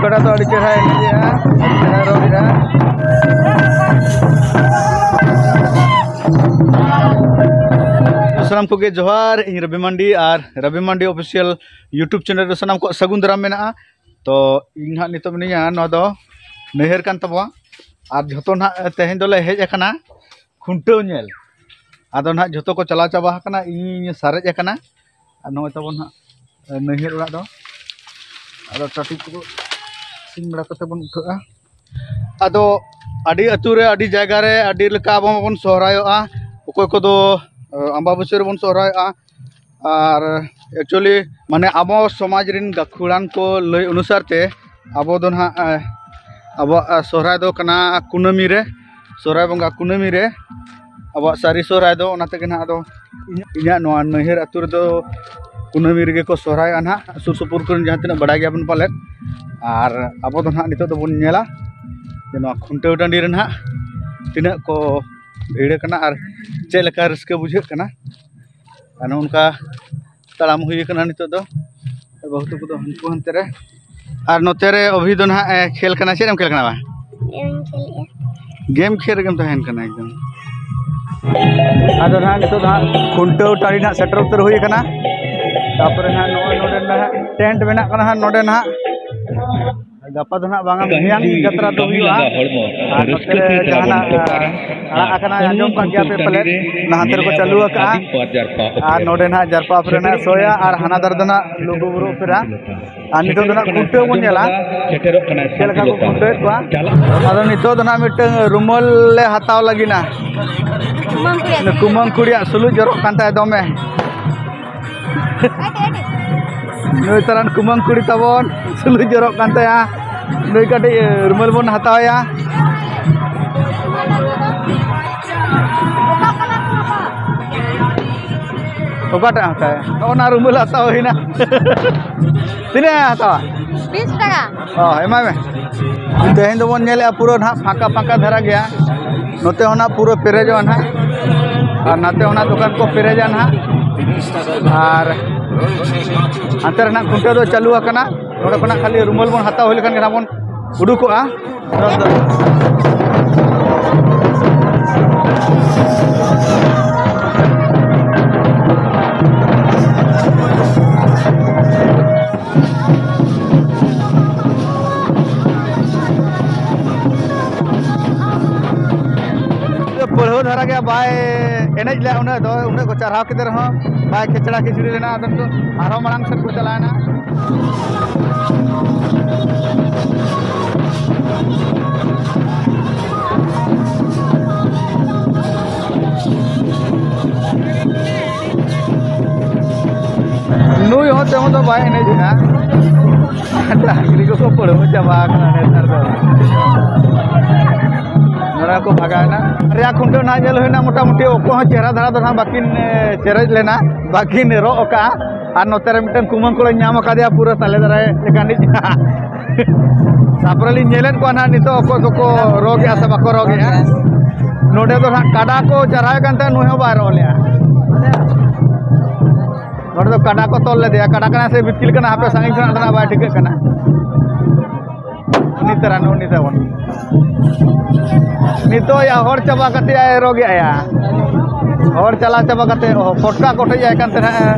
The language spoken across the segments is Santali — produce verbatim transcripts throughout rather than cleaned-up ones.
ᱠᱚᱲᱟ ᱫᱚ ᱟᱹᱰᱤ ᱪᱮᱦᱨᱟᱭ ᱮᱱᱮᱡᱮᱜᱼᱟ, ᱟᱹᱰᱤ ᱪᱮᱦᱨᱟᱭ ᱨᱚᱲᱮᱜᱼᱟ᱾ ᱥᱟᱱᱟᱢ ᱠᱚᱜᱮ ᱡᱚᱦᱟᱨ, ᱤᱧ ᱨᱚᱵᱤ ᱢᱟᱱᱰᱤ ᱟᱨ ᱨᱚᱵᱤ ᱢᱟᱱᱰᱤ Official YouTube channel ᱨᱮ ᱥᱟᱱᱟᱢ ᱠᱚᱣᱟᱜ ᱥᱟᱹᱜᱩᱱ ᱫᱟᱨᱟᱢ ᱢᱮᱱᱟᱜᱼᱟ᱾ ᱛᱚ ᱤᱧ ᱱᱟᱦᱟᱜ ᱱᱤᱛᱚᱜ ᱢᱤᱱᱟᱹᱧᱟ, ᱱᱚᱣᱟ ᱫᱚ ᱱᱟᱹᱭᱦᱟᱹᱨ ᱠᱟᱱ ᱛᱟᱵᱚᱣᱟ᱾ ᱟᱨ ᱡᱷᱚᱛᱚ ᱱᱟᱦᱟᱜ ᱛᱮᱦᱮᱧ ᱫᱚᱞᱮ ᱦᱮᱡ ᱟᱠᱟᱱᱟ ᱠᱷᱩᱱᱴᱟᱹᱣ ᱧᱮᱞ᱾ ᱟᱫᱚ ᱱᱟᱦᱟᱜ ᱡᱷᱚᱛᱚ ᱠᱚ ᱪᱟᱞᱟᱣ ᱪᱟᱵᱟ ᱟᱠᱟᱱᱟ, ᱤᱧᱤᱧ ᱥᱟᱨᱮᱡ ᱟᱠᱟᱱᱟ᱾ ᱟᱨ ᱱᱚᱜᱼᱚᱭ ᱛᱟᱵᱚᱱ ᱱᱟᱦᱟᱜ ᱱᱟᱹᱭᱦᱟᱹᱨ ᱚᱲᱟᱜ ᱫᱚ᱾ ᱟᱫᱚ ᱴᱟᱴᱤ ᱠᱚ ᱥᱤᱧ ᱵᱮᱲᱟ ᱠᱟᱛᱮ ᱵᱚᱱ ᱩᱴᱷᱟᱹᱜᱼᱟ᱾ ᱟᱫᱚ ᱟᱹᱰᱤ ᱟᱹᱛᱩ ᱨᱮ, ᱟᱹᱰᱤ ᱡᱟᱭᱜᱟ ᱨᱮ, ᱟᱹᱰᱤ ᱞᱮᱠᱟ ᱟᱵᱚ ᱢᱟᱵᱚᱱ ᱥᱚᱦᱨᱟᱭᱚᱜᱼᱟ᱾ ᱚᱠᱚᱭ ᱠᱚᱫᱚ, ᱮ, ᱟᱢᱵᱟᱵᱟᱹᱥᱭᱟᱹ ᱨᱮᱵᱚᱱ ᱥᱚᱦᱨᱟᱭᱚᱜᱼᱟ᱾ ᱟᱨ actually ᱢᱟᱱᱮ ᱟᱵᱚ ᱥᱚᱢᱟᱡᱽ ᱨᱮᱱ ᱜᱟᱹᱠᱷᱩᱲᱟᱱ ᱠᱚ ᱞᱟᱹᱭ ᱚᱱᱩᱥᱟᱨ ᱛᱮ ᱟᱵᱚ ᱫᱚ ᱱᱟᱦᱟᱜ, ᱮ, ᱟᱵᱚᱣᱟᱜ, ᱮ, ᱥᱚᱦᱨᱟᱭ ᱫᱚ ᱠᱟᱱᱟ ᱠᱩᱱᱟᱹᱢᱤ ᱨᱮ, ᱥᱚᱦᱨᱟᱭ ᱵᱚᱸᱜᱟ ᱠᱩᱱᱟᱹᱢᱤ ᱨᱮ ᱟᱵᱚᱣᱟᱜ ᱥᱟᱹᱨᱤ ᱥᱚᱦᱨᱟᱭ ᱫᱚ᱾ ᱚᱱᱟ ᱛᱮᱜᱮ ᱱᱟᱦᱟᱜ ᱟᱫᱚ ᱤᱧᱟᱹᱜ, ᱤᱧᱟᱹᱜ ᱱᱚᱣᱟ ᱱᱟᱹᱭᱦᱟᱹᱨ ᱟᱹᱛᱩ ᱨᱮᱫᱚ ᱠᱩᱱᱟᱹᱢᱤ ᱨᱮᱜᱮ ᱠᱚ ᱥᱚᱦᱨᱟᱭᱚᱜᱼᱟ ᱱᱟᱦᱟᱜ᱾ ᱥᱩᱨ ᱥᱩᱯᱩᱨ ᱠᱚᱨᱮᱱ ᱡᱟᱦᱟᱸ ᱛᱤᱱᱟᱹᱜ ᱵᱟᱲᱟᱭ ᱜᱮᱭᱟᱵᱚᱱ ᱯᱟᱞᱮᱫ᱾ ᱟᱨ ᱟᱵᱚ ᱫᱚ ᱱᱟᱦᱟᱜ ᱱᱤᱛᱚᱜ ᱫᱚᱵᱚᱱ ᱧᱮᱞᱟ ᱡᱮ ᱱᱚᱣᱟ ᱠᱷᱩᱱᱴᱟᱹᱣ ᱴᱟᱺᱰᱤ ᱨᱮ ᱱᱟᱦᱟᱜ ᱛᱤᱱᱟᱹᱜ ᱠᱚ ᱵᱷᱤᱲ ᱠᱟᱱᱟ ᱟᱨ ᱪᱮᱫ ᱞᱮᱠᱟ ᱨᱟᱹᱥᱠᱟᱹ ᱵᱩᱡᱷᱟᱹᱜ ᱠᱟᱱᱟ᱾ ᱟᱨ ᱱᱚᱜᱼᱚ ᱱᱚᱝᱠᱟ ᱛᱟᱲᱟᱢ ᱦᱩᱭ ᱠᱟᱱᱟ ᱱᱤᱛᱚᱜ ᱫᱚ᱾ ᱵᱟᱹᱦᱩ ᱛᱟᱠᱚ ᱫᱚ ᱦᱟᱱᱠᱩ ᱦᱟᱱᱛᱮ ᱨᱮ᱾ ᱟᱨ ᱱᱚᱛᱮ ᱨᱮ ᱚᱵᱷᱤ ᱫᱚ ᱱᱟᱦᱟᱜ, ᱮ, ᱠᱷᱮᱞ ᱠᱟᱱᱟ᱾ ᱪᱮᱫ ᱮᱢ ᱠᱷᱮᱞ ᱠᱟᱱᱟ ᱵᱟ? ᱜᱮᱢᱤᱧ ᱠᱷᱮᱞᱮᱜᱼᱟ᱾ ᱜᱮᱢ ᱠᱷᱮᱞ ᱨᱮᱜᱮᱢ ᱛᱟᱦᱮᱱ ᱠᱟᱱᱟ ᱮᱠᱫᱚᱢ᱾ ᱟᱫᱚ ᱱᱟᱦᱟᱜ ᱱᱤᱛᱚᱜ ᱫᱚ ᱦᱟᱸᱜ ᱠᱷᱩᱱᱴᱟᱹᱣ ᱴᱟᱺᱰᱤ ᱱᱟᱦᱟᱜ ᱥᱮᱴᱮᱨ ᱩᱛᱟᱹᱨ ᱦᱩᱭ ᱠᱟᱱᱟ᱾ ᱛᱟᱯᱚᱨᱮ ᱱᱟᱦᱟᱜ ᱱᱚᱜᱼᱚᱭ ᱱᱚᱰᱮ ᱱᱟᱦᱟᱜ ᱴᱮᱱᱴ ᱢᱮᱱᱟᱜ ᱠᱟᱱᱟ ᱦᱟᱸᱜ ᱱᱚᱰᱮ ᱱᱟᱦᱟᱜ᱾ ᱜᱟᱯᱟ ᱫᱚ ᱱᱟᱦᱟᱜ ᱵᱟᱝᱟ, ᱢᱮᱭᱟᱝ ᱡᱟᱛᱨᱟ ᱫᱚ ᱦᱩᱭᱩᱜᱼᱟ᱾ ᱟᱨ ᱱᱚᱛᱮ ᱨᱮ ᱡᱟᱦᱟᱱᱟᱜ, ᱟ, ᱟᱲᱟᱜ ᱟᱠᱟᱱᱟ, ᱟᱸᱡᱚᱢ ᱠᱟᱜ ᱜᱮᱭᱟ ᱯᱮ ᱯᱟᱞᱮᱫ, ᱚᱱᱟ ᱦᱟᱱᱛᱮ ᱨᱮᱠᱚ ᱪᱟᱹᱞᱩ ᱟᱠᱟᱜᱼᱟ᱾ ᱟᱨ ᱱᱚᱰᱮ ᱱᱟᱦᱟᱜ ᱡᱟᱨᱯᱟ ᱚᱯᱮᱨᱟ ᱱᱟᱦᱟᱜ ᱥᱚᱭᱟ ᱟᱨ ᱦᱟᱱᱟ ᱫᱟᱨᱮ ᱫᱚ ᱱᱟᱦᱟᱜ ᱞᱩᱜᱩ ᱵᱩᱨᱩ ᱚᱯᱮᱨᱟ᱾ ᱟᱨ ᱱᱤᱛᱚᱜ ᱫᱚ ᱱᱟᱦᱟᱜ ᱠᱷᱩᱱᱴᱟᱹᱣ ᱵᱚᱱ ᱧᱮᱞᱟ, ᱪᱮᱫ ᱞᱮᱠᱟ ᱠᱚ ᱠᱷᱩᱱᱴᱟᱹᱣᱮᱫ ᱠᱚᱣᱟ᱾ ᱟᱫᱚ ᱱᱤᱛᱚᱜ ᱫᱚ ᱱᱟᱦᱟᱜ ᱢᱤᱫᱴᱟᱝ ᱨᱩᱢᱟᱹᱞ ᱞᱮ ᱦᱟᱛᱟᱣ ᱞᱟᱹᱜᱤᱫ ᱱᱟ᱾ ᱠᱩᱢᱟᱹᱝ ᱠᱩᱲᱤᱭᱟᱜ ᱥᱩᱞᱩᱡ ᱡᱚᱨᱚᱜ ᱠᱟᱱ ᱛᱟᱭᱟ ᱫᱚᱢᱮ᱾ ᱱᱩᱭ ᱛᱟᱨᱟᱱ ᱠᱩᱢᱟᱹᱝ ᱠᱩᱲᱤ ᱛᱟᱵᱚᱱ, ᱥᱩᱞᱩᱡ ᱡᱚᱨᱚᱜ ᱠᱟᱱ ᱛᱟᱭᱟ᱾ ᱱᱩᱭ ᱠᱟᱹᱴᱤᱡ, ᱮ, ᱨᱩᱢᱟᱹᱞ ᱵᱚᱱ ᱦᱟᱛᱟᱣᱟᱭᱟ᱾ ᱚᱠᱟᱴᱟᱜ ᱮᱢ ᱦᱟᱛᱟᱣᱟ? ᱱᱚᱜᱼᱚ ᱱᱟ ᱨᱩᱢᱟᱹᱞ ᱦᱟᱛᱟᱣ ᱦᱩᱭᱱᱟ᱾ ᱛᱤᱱᱟᱹᱜ ᱮᱢ ᱦᱟᱛᱟᱣᱟ? ᱵᱤᱥ ᱴᱟᱠᱟ᱾ ᱚ, ᱮᱢᱟᱭ ᱢᱮ᱾ ᱛᱮᱦᱮᱧ ᱫᱚᱵᱚᱱ ᱧᱮᱞᱮᱜᱼᱟ, ᱯᱩᱨᱟᱹ ᱱᱟᱦᱟᱜ ᱯᱷᱟᱸᱠᱟ ᱯᱷᱟᱸᱠᱟ ᱫᱷᱟᱨᱟ ᱜᱮᱭᱟ᱾ ᱱᱚᱛᱮ ᱦᱚᱸ ᱱᱟᱦᱟᱜ ᱯᱩᱨᱟᱹ ᱯᱮᱨᱮᱡᱚᱜᱼᱟ ᱱᱟᱦᱟᱜ, ᱟᱨ ᱱᱟᱛᱮ ᱦᱚᱸ ᱱᱟᱦᱟᱜ ᱫᱚᱠᱟᱱ ᱠᱚ ᱯᱮᱨᱮᱡᱟ ᱱᱟᱦᱟᱜ, ᱟᱨ ᱦᱟᱱᱛᱮ ᱨᱮ ᱱᱟᱦᱟᱜ ᱠᱷᱩᱱᱴᱟᱹᱣ ᱫᱚ ᱪᱟᱹᱞᱩ ᱟᱠᱟᱱᱟ᱾ ᱱᱚᱰᱮ ᱠᱷᱚᱱᱟᱜ ᱠᱷᱟᱹᱞᱤ ᱨᱩᱢᱟᱹᱞ ᱵᱚᱱ ᱦᱟᱛᱟᱣ ᱦᱩᱭ ᱞᱮᱠᱷᱟᱱ ᱜᱮ ᱱᱟᱦᱟᱜ ᱵᱚᱱ ᱩᱰᱩᱠᱚᱜᱼᱟ᱾ ᱯᱟᱹᱲᱦᱟᱹ ᱫᱷᱟᱨᱟ ᱜᱮ, ᱵᱟᱭ ᱮᱱᱮᱡ ᱞᱮᱫᱟ ᱩᱱᱟᱹᱜ ᱫᱚ, ᱩᱱᱟᱹᱜ ᱠᱚ ᱪᱟᱨᱦᱟᱣ ᱠᱮᱫᱮ ᱨᱮᱦᱚᱸ ᱵᱟᱭ ᱠᱷᱮᱪᱲᱟ ᱠᱷᱤᱪᱲᱤ ᱞᱮᱱᱟ᱾ ᱟᱫᱚ ᱱᱤᱛᱚᱜ ᱟᱨᱦᱚᱸ ᱢᱟᱲᱟᱝ ᱥᱮᱫ ᱠᱚ ᱪᱟᱞᱟᱣᱮᱱᱟ᱾ ᱱᱩᱭ ᱦᱚᱸ ᱛᱮᱢᱚᱱ ᱫᱚ ᱵᱟᱭ ᱮᱱᱮᱡ ᱮᱫᱟ᱾ ᱰᱟᱝᱨᱤ ᱠᱚᱠᱚ ᱯᱟᱹᱲᱦᱟᱹ ᱪᱟᱵᱟ ᱟᱠᱟᱱᱟ ᱱᱮᱛᱟᱨ ᱫᱚ᱾ ᱱᱚᱰᱮ ᱠᱚ ᱵᱷᱟᱜᱟᱣᱮᱱᱟ᱾ ᱵᱟᱨᱭᱟ ᱠᱷᱩᱱᱴᱟᱹᱣ ᱱᱟᱦᱟᱜ ᱧᱮᱞ ᱦᱩᱭᱱᱟ, ᱢᱚᱴᱟᱢᱩᱴᱤ ᱚᱠᱚᱭ ᱦᱚᱸ ᱪᱮᱦᱨᱟ ᱫᱷᱟᱨᱟ ᱫᱚ ᱱᱟᱦᱟᱜ ᱵᱟᱹᱠᱤᱱ, ᱮ, ᱪᱮᱨᱮᱡ ᱞᱮᱱᱟ, ᱵᱟᱹᱠᱤᱱ ᱨᱚᱜ ᱟᱠᱟᱜᱼᱟ᱾ ᱟᱨ ᱱᱚᱛᱮ ᱨᱮ ᱢᱤᱫᱴᱟᱝ ᱠᱩᱢᱟᱹᱝ ᱠᱚᱲᱟᱧ ᱧᱟᱢ ᱟᱠᱟᱫᱮᱭᱟ, ᱯᱩᱨᱟᱹ ᱛᱟᱞᱮ ᱫᱟᱨᱮ ᱞᱮᱠᱟᱱᱤᱡ᱾ ᱛᱟᱯᱚᱨᱮ ᱞᱤᱧ ᱧᱮᱞᱮᱫ ᱠᱚᱣᱟ ᱱᱟᱦᱟᱜ ᱱᱤᱛᱚᱜ ᱚᱠᱚᱭ ᱫᱚᱠᱚ ᱨᱚᱜᱮᱜᱼᱟ ᱥᱮ ᱵᱟᱠᱚ ᱨᱚᱜᱮᱜᱼᱟ᱾ ᱱᱚᱰᱮ ᱫᱚ ᱱᱟᱦᱟᱜ ᱠᱟᱰᱟ ᱠᱚ ᱪᱟᱨᱦᱟᱣᱮᱫ ᱠᱟᱱ ᱛᱟᱦᱮᱸᱫ, ᱱᱩᱭ ᱦᱚᱸ ᱵᱟᱭ ᱨᱚᱜ ᱞᱮᱜᱼᱟ᱾ ᱱᱚᱰᱮ ᱫᱚ ᱠᱟᱰᱟ ᱠᱚ ᱛᱚᱞ ᱞᱮᱫᱮᱭᱟ, ᱠᱟᱰᱟ ᱠᱟᱱᱟ ᱥᱮ ᱵᱤᱛᱠᱤᱞ ᱠᱟᱱᱟ, ᱦᱟᱯᱮ ᱥᱟᱺᱜᱤᱧ ᱠᱷᱚᱱᱟᱜ ᱫᱚ ᱱᱟᱦᱟᱜ ᱵᱟᱭ ᱴᱷᱤᱠᱟᱹᱜ ᱠᱟᱱᱟ᱾ ᱩᱱᱤ ᱛᱟᱨᱟ, ᱩᱱᱤ ᱛᱟᱵᱚᱱ᱾ ᱱᱤᱛᱚᱜ ᱭᱟ ᱦᱚᱲ ᱪᱟᱵᱟ ᱠᱟᱛᱮ ᱟᱭ ᱨᱚᱜᱮᱜᱼᱟ᱾ ᱦᱚᱲ ᱪᱟᱞᱟᱣ ᱪᱟᱵᱟ ᱠᱟᱛᱮ, ᱚ, ᱯᱚᱴᱠᱟ ᱠᱚᱴᱮᱡ ᱟᱭ ᱠᱟᱱ ᱛᱟᱦᱮᱱᱟ᱾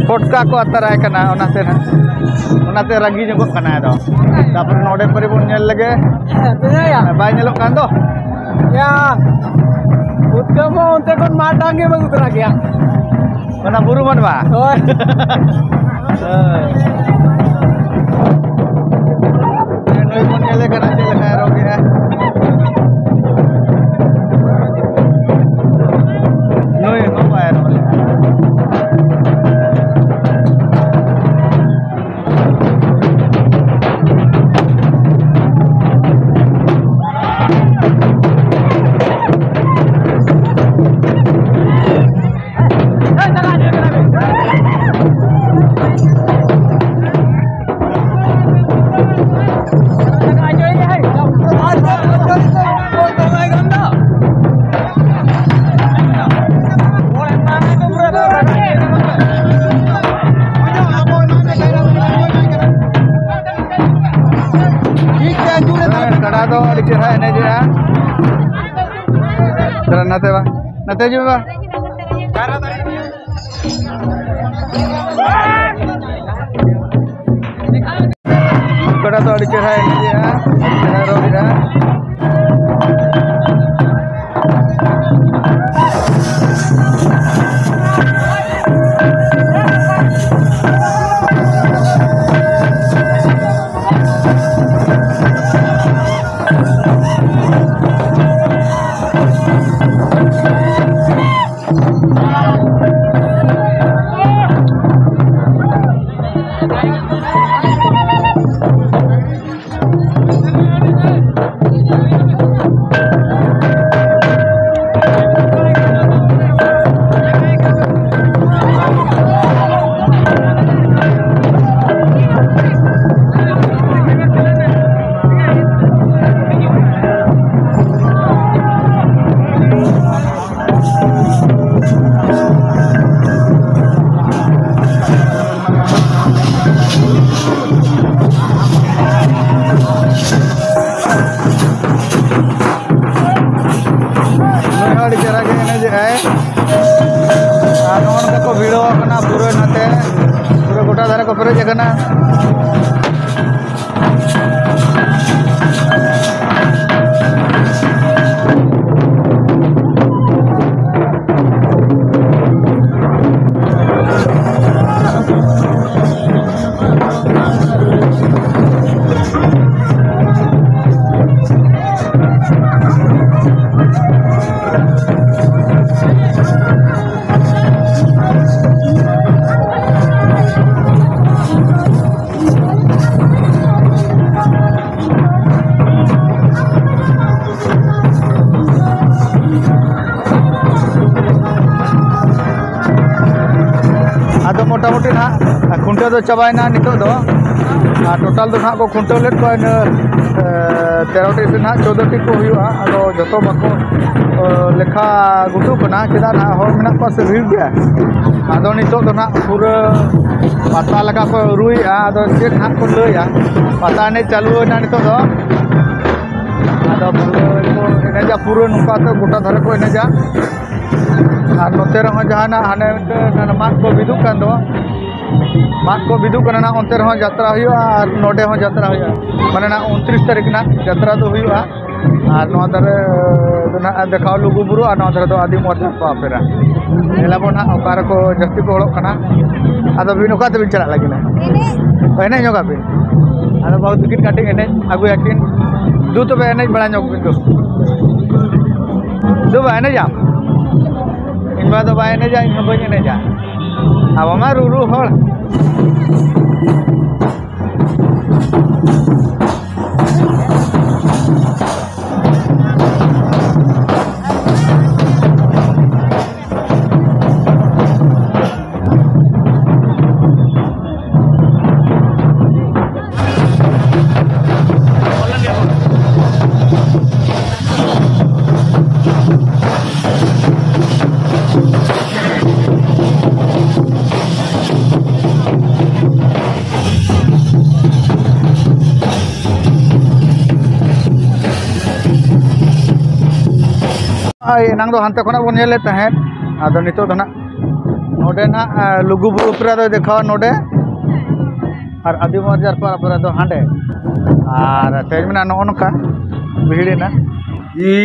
ᱯᱚᱴᱠᱟ ᱠᱚ ᱟᱛᱟᱨᱟᱭ ᱠᱟᱱᱟ, ᱚᱱᱟᱛᱮ ᱱᱟᱜ, ᱚᱱᱟᱛᱮ ᱨᱟᱹᱜᱤ ᱧᱚᱜᱚᱜ ᱠᱟᱱᱟᱭ ᱟᱫᱚ᱾ ᱛᱟᱯᱚᱨᱮ ᱱᱚᱰᱮ ᱯᱟᱨᱤ ᱵᱚᱱ ᱧᱮᱞ ᱞᱮᱜᱮ᱾ ᱵᱟᱭ ᱧᱮᱞᱚᱜ ᱠᱟᱱ ᱫᱚ᱾ ᱭᱟ, ᱯᱩᱴᱠᱟᱹ ᱢᱟ ᱚᱱᱛᱮ ᱠᱷᱚᱱ ᱢᱟᱨᱟᱝ ᱜᱮ ᱵᱟᱹᱱᱩᱜ ᱛᱚᱨᱟ ᱜᱮᱭᱟ᱾ ᱚᱱᱟ ᱵᱩᱨᱩ ᱵᱟᱹᱱᱩᱜᱼᱟ? ᱦᱳᱭ᱾ ᱦᱳᱭ᱾ ᱱᱩᱭ ᱵᱚᱱ ᱧᱮᱞᱮ ᱠᱟᱱᱟ ᱪᱮᱫ ᱞᱮᱠᱟᱭ ᱨᱚᱜᱮᱜᱼᱟ᱾ ᱱᱩᱭ ᱦᱚᱸ ᱵᱟᱭ ᱨᱚᱜ ᱞᱮᱜᱼᱟ᱾ ᱪᱮᱦᱨᱟ ᱮᱱᱮᱡᱮᱜᱼᱟ᱾ ᱪᱟᱞᱟᱜ ᱱᱟᱛᱮ ᱵᱟ, ᱱᱟᱛᱮ ᱦᱤᱡᱩᱜ ᱢᱮ ᱵᱟ᱾ ᱠᱚᱲᱟ ᱫᱚ ᱟᱹᱰᱤ ᱪᱮᱦᱨᱟ ᱮᱱᱮᱡᱮᱜᱼᱟ, ᱟᱹᱰᱤ ᱪᱮᱦᱨᱟ ᱨᱚᱲᱮᱜᱼᱟ᱾ ᱱᱩᱭ ᱦᱚᱸ ᱟᱹᱰᱤ ᱪᱮᱦᱨᱟ ᱜᱮ ᱮᱱᱮᱡᱮᱜᱼᱟᱭ᱾ ᱟᱨ ᱱᱚᱜᱼᱚ ᱱᱚᱝᱠᱟ ᱠᱚ ᱵᱷᱤᱲᱚ ᱟᱠᱟᱱᱟ ᱯᱩᱨᱟᱹ ᱱᱟᱛᱮ, ᱯᱩᱨᱟᱹ ᱜᱚᱴᱟ ᱫᱷᱟᱨᱮ ᱠᱚ ᱯᱮᱨᱮᱡ ᱟᱠᱟᱱᱟ᱾ ᱟᱫᱚ ᱢᱚᱴᱟᱢᱩᱴᱤ ᱱᱟᱦᱟᱜ ᱠᱷᱩᱱᱴᱟᱹᱣ ᱫᱚ ᱪᱟᱵᱟᱭᱮᱱᱟ ᱱᱤᱛᱚᱜ ᱫᱚ᱾ ᱟᱨ ᱴᱳᱴᱟᱞ ᱫᱚ ᱱᱟᱦᱟᱜ ᱠᱚ ᱠᱷᱩᱱᱴᱟᱹᱣ ᱞᱮᱫ ᱠᱚᱣᱟ ᱤᱱᱟᱹ, ᱮ, ᱛᱮᱨᱚ ᱴᱤ ᱥᱮ ᱱᱟᱦᱟᱜ ᱪᱳᱫᱽᱫᱳ ᱴᱤ ᱠᱚ ᱦᱩᱭᱩᱜᱼᱟ᱾ ᱟᱫᱚ ᱡᱚᱛᱚ ᱵᱟᱠᱚ, ᱮ, ᱞᱮᱠᱷᱟ ᱜᱩᱴᱩᱜ ᱠᱟᱱᱟ, ᱪᱮᱫᱟᱜ ᱱᱟᱦᱟᱜ ᱦᱚᱲ ᱢᱮᱱᱟᱜ ᱠᱚᱣᱟ ᱥᱮ ᱵᱷᱤᱲ ᱜᱮᱭᱟ᱾ ᱟᱫᱚ ᱱᱤᱛᱚᱜ ᱫᱚ ᱱᱟᱦᱟᱜ ᱯᱩᱨᱟᱹ ᱯᱟᱛᱟ ᱞᱮᱠᱟ ᱠᱚ ᱨᱩᱭᱮᱜᱼᱟ᱾ ᱟᱫᱚ ᱪᱮᱫ ᱱᱟᱦᱟᱜ ᱠᱚ ᱞᱟᱹᱭᱟ, ᱯᱟᱛᱟ ᱮᱱᱮᱡ ᱪᱟᱹᱞᱩᱭᱮᱱᱟ ᱱᱤᱛᱚᱜ ᱫᱚ᱾ ᱟᱫᱚ ᱯᱩᱨᱟᱹ ᱠᱚ ᱮᱱᱮᱡᱟ, ᱯᱩᱨᱟᱹ ᱱᱚᱝᱠᱟ ᱛᱮ ᱜᱚᱴᱟ ᱫᱷᱟᱨᱮ ᱠᱚ ᱮᱱᱮᱡᱟ᱾ ᱟᱨ ᱱᱚᱛᱮ ᱨᱮᱦᱚᱸ ᱡᱟᱦᱟᱱᱟᱜ ᱦᱟᱱᱮ ᱢᱤᱫᱴᱮᱱ ᱢᱟᱫ ᱠᱚ ᱵᱤᱫᱩᱜ ᱠᱟᱱ ᱫᱚ, ᱢᱟᱫ ᱠᱚ ᱵᱤᱫᱩᱜ ᱠᱟᱱᱟ ᱱᱟᱜ, ᱚᱱᱛᱮ ᱨᱮᱦᱚᱸ ᱡᱟᱛᱨᱟ ᱦᱩᱭᱩᱜᱼᱟ ᱟᱨ ᱱᱚᱰᱮ ᱦᱚᱸ ᱡᱟᱛᱨᱟ ᱦᱩᱭᱩᱜᱼᱟ᱾ ᱢᱟᱱᱮ ᱱᱟᱜ ᱩᱱᱛᱨᱤᱥ ᱛᱟᱹᱨᱤᱠᱷ ᱱᱟᱜ ᱡᱟᱛᱨᱟ ᱫᱚ ᱦᱩᱭᱩᱜᱼᱟ᱾ ᱟᱨ ᱱᱚᱣᱟ ᱫᱷᱟᱨᱮ ᱫᱚ ᱱᱟᱜ ᱫᱮᱠᱷᱟᱣ ᱞᱩᱜᱩ ᱵᱩᱨᱩ, ᱟᱨ ᱱᱚᱣᱟ ᱫᱷᱟᱨᱮ ᱫᱚ ᱟᱹᱫᱤᱢ ᱚᱣᱟᱨ ᱡᱟᱨᱯᱟ ᱚᱯᱮᱨᱟ᱾ ᱧᱮᱞ ᱟᱵᱚᱱ ᱦᱟᱸᱜ ᱚᱠᱟ ᱨᱮᱠᱚ ᱡᱟᱹᱥᱛᱤ ᱠᱚ ᱦᱚᱲᱚᱜ ᱠᱟᱱᱟ᱾ ᱟᱫᱚ ᱵᱤᱱ ᱚᱠᱟ ᱛᱮᱵᱤᱱ ᱪᱟᱞᱟᱜ ᱞᱟᱹᱜᱤᱫ? ᱮᱱᱮᱡ᱾ ᱮᱱᱮᱡ ᱧᱚᱜ ᱟᱵᱤᱱ? ᱟᱫᱚ ᱵᱟᱹᱦᱩ ᱛᱟᱹᱠᱤᱱ ᱠᱟᱹᱴᱤᱡ ᱮᱱᱮᱡ ᱟᱹᱜᱩᱭᱟᱠᱤᱱ᱾ ᱫᱩ ᱛᱚᱵᱮ ᱮᱱᱮᱡ ᱵᱟᱲᱟ ᱧᱚᱜ ᱵᱤᱱ ᱫᱩ᱾ ᱫᱩ ᱵᱟ ᱮᱱᱮᱡᱟᱢ? ᱤᱧ ᱵᱟ ᱫᱚ ᱵᱟᱭ ᱮᱱᱮᱡᱟ, ᱤᱧ ᱦᱚᱸ ᱵᱟᱹᱧ ᱮᱱᱮᱡᱟ᱾ ᱟᱵᱚ ᱢᱟ ᱨᱩᱨᱩ ᱦᱚᱲ᱾ ᱟᱭ, ᱮᱱᱟᱝ ᱫᱚ ᱦᱟᱱᱛᱮ ᱠᱷᱚᱱᱟᱜ ᱵᱚᱱ ᱧᱮᱞᱮᱫ ᱛᱟᱦᱮᱸᱫ, ᱟᱫᱚ ᱱᱤᱛᱚᱜ ᱫᱚ ᱱᱟᱜ ᱱᱚᱰᱮ ᱱᱟᱜ, ᱮ, ᱞᱩᱜᱩ ᱵᱩᱨᱩ ᱚᱯᱮᱨᱟ ᱫᱚᱭ ᱫᱮᱠᱷᱟᱣᱟ ᱱᱚᱰᱮ, ᱟᱨ ᱟᱹᱫᱤᱢ ᱚᱣᱟᱨ ᱡᱟᱨᱯᱟ ᱚᱯᱮᱨᱟ ᱫᱚ ᱦᱟᱸᱰᱮ᱾ ᱟᱨ ᱛᱮᱦᱮᱧ ᱢᱮᱱᱟᱜᱼᱟ ᱱᱚᱜᱼᱚ ᱱᱚᱝᱠᱟ ᱵᱷᱤᱲ ᱮᱱᱟ᱾ ᱤ,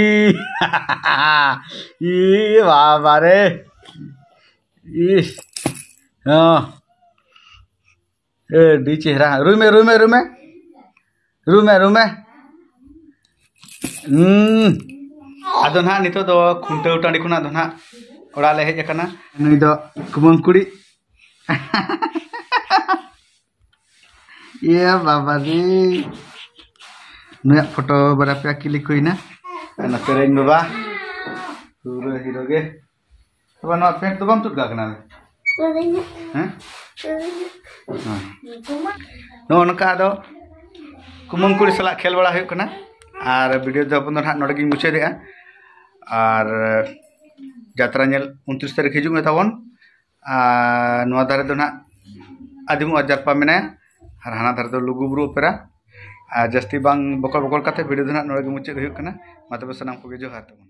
ᱤ ᱵᱟᱵᱟ ᱨᱮ, ᱤ, ᱦᱚᱸ᱾ ᱟᱹᱰᱤ ᱪᱮᱦᱨᱟ᱾ ᱨᱩᱭ ᱢᱮ, ᱨᱩᱭ ᱢᱮ, ᱨᱩᱭ ᱢᱮ᱾ ᱨᱩᱭ ᱢᱮ, ᱨᱩᱭ ᱢᱮ᱾ ᱦᱩᱸ᱾ ᱟᱫᱚ ᱱᱟᱦᱟᱜ ᱱᱤᱛᱚᱜ ᱫᱚ ᱠᱷᱩᱱᱴᱟᱹᱣ ᱴᱟᱺᱰᱤ ᱠᱷᱚᱱᱟᱜ ᱫᱚ ᱱᱟᱦᱟᱜ ᱚᱲᱟᱜ ᱞᱮ ᱦᱮᱡ ᱟᱠᱟᱱᱟ᱾ ᱱᱩᱭ ᱫᱚ ᱠᱩᱢᱟᱹᱝ ᱠᱩᱲᱤ᱾ ᱤᱭᱟᱹ ᱵᱟᱵᱟ ᱨᱮ᱾ ᱱᱩᱭᱟᱜ ᱯᱷᱳᱴᱳ ᱵᱟᱨᱭᱟ ᱯᱮᱭᱟ ᱠᱞᱤᱠ ᱦᱩᱭᱱᱟ᱾ ᱟᱨ ᱱᱚᱛᱮ ᱨᱮ ᱤᱧ ᱵᱟᱵᱟ᱾ ᱯᱩᱨᱟᱹ ᱦᱤᱨᱳ ᱜᱮ᱾ ᱵᱟᱵᱟ, ᱱᱚᱣᱟ ᱯᱮᱱᱴ ᱫᱚ ᱵᱟᱢ ᱛᱩᱫ ᱠᱟᱜ ᱠᱟᱱᱟ? ᱦᱮᱸ? ᱦᱮᱸ᱾ ᱱᱚᱜᱼᱚ ᱱᱚᱝᱠᱟ ᱟᱫᱚ ᱠᱩᱢᱟᱹᱝ ᱠᱩᱲᱤ ᱥᱟᱞᱟᱜ ᱠᱷᱮᱞ ᱵᱟᱲᱟ ᱦᱩᱭᱩᱜ ᱠᱟᱱᱟ᱾ ᱟᱨ ᱵᱷᱤᱰᱤᱭᱳ ᱫᱚ ᱦᱚᱯᱚᱱ ᱫᱚ ᱱᱟᱦᱟᱜ ᱱᱚᱰᱮ ᱜᱤᱧ ᱢᱩᱪᱟᱹᱫᱮᱜᱼᱟ᱾ ᱟᱨ ᱡᱟᱛᱨᱟ ᱧᱮᱞ ᱩᱱᱛᱨᱤᱥ ᱛᱟᱹᱨᱤᱠᱷ ᱦᱤᱡᱩᱜ ᱢᱮ ᱛᱟᱵᱚᱱ᱾ ᱟᱨ ᱱᱚᱣᱟ ᱫᱷᱟᱨᱮ ᱫᱚ ᱱᱟᱦᱟᱜ ᱟᱹᱫᱤᱢ ᱚᱣᱟᱨ ᱡᱟᱨᱯᱟ ᱢᱮᱱᱟᱭᱟ, ᱟᱨ ᱦᱟᱱᱟ ᱫᱷᱟᱨᱮ ᱫᱚ ᱞᱩᱜᱩ ᱵᱩᱨᱩ ᱚᱯᱮᱨᱟ᱾ ᱟᱨ ᱡᱟᱹᱥᱛᱤ ᱵᱟᱝ ᱵᱚᱠᱚᱲ ᱵᱚᱠᱚᱲ ᱠᱟᱛᱮ ᱵᱷᱤᱰᱤᱭᱳ ᱫᱚ ᱱᱟᱦᱟᱜ ᱱᱚᱰᱮ ᱜᱮ ᱢᱩᱪᱟᱹᱫ ᱦᱩᱭᱩᱜ ᱠᱟᱱᱟ᱾ ᱢᱟ ᱛᱚᱵᱮ ᱥᱟᱱᱟᱢ ᱠᱚᱜᱮ ᱡᱚᱦᱟᱨ ᱛᱟᱵᱚᱱ᱾